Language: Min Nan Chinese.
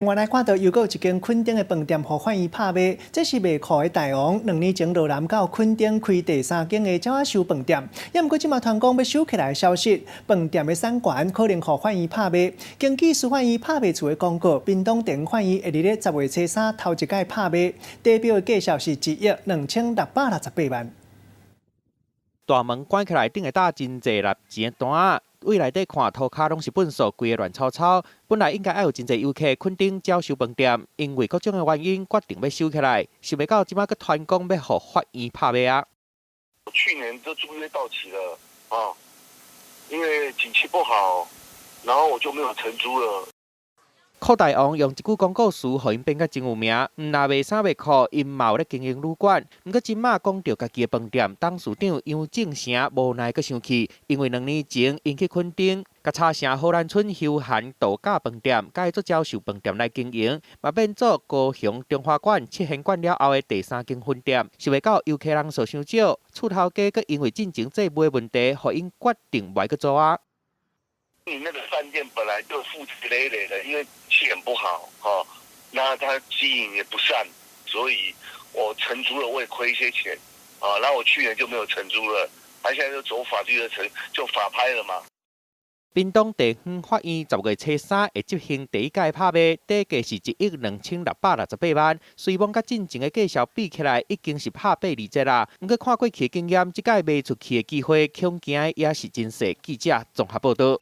原來看到又閣有一間墾丁的飯店予法院拍賣，這是賣褲的大王，2年前落南到墾丁開第三間的鳥仔收飯店，也毋過這馬傳講欲收起來的消息，飯店的產權可能予法院拍賣。根據司法院拍賣處的公告，屏東地方法院會佇咧10月初三頭一擺拍賣，底標的價數是1億2668萬。大門關起來，頂下搭真濟沓錢單，對內底看塗跤攏是糞埽，規个亂糟糟。本來應該愛有真濟遊客墾丁鳥收飯店，因為各種的原因，決定欲收起來。想袂到這馬閣傳講欲予法院拍賣啊！去年都租約到期了啊，因為景氣不好，然後我就沒有承租了。褲大王用一句廣告詞，予𪜶變甲真有名。毋若賣衫賣褲，𪜶嘛有咧經營旅館。毋過這馬講著家己的飯店，董事長楊正成無奈閣生氣，因為2年前𪜶去墾丁，共茶城荷蘭村休閒度假飯店改做鳥獸飯店來經營，嘛變做高雄中華館七賢館了後的第三間分店。想袂到遊客人數傷少，厝頭家閣因為進前債務的問題，予𪜶決定無愛閣租啊。你那個飯店本來就負債累累的，因為氣很不好，哈，那他經營也不善，所以我承租了，我也虧一些錢，啊，那我去年就沒有承租了，他現在就走法律的程，就法拍了嘛。屏東地方法院10月初三會執行第一屆拍賣，底價是1億2668萬。雖罔佮進前的價數比起來，已經是拍八二折啦。毋過看過去的經驗，這擺賣出去的機會，恐驚也是真細。記者綜合報道。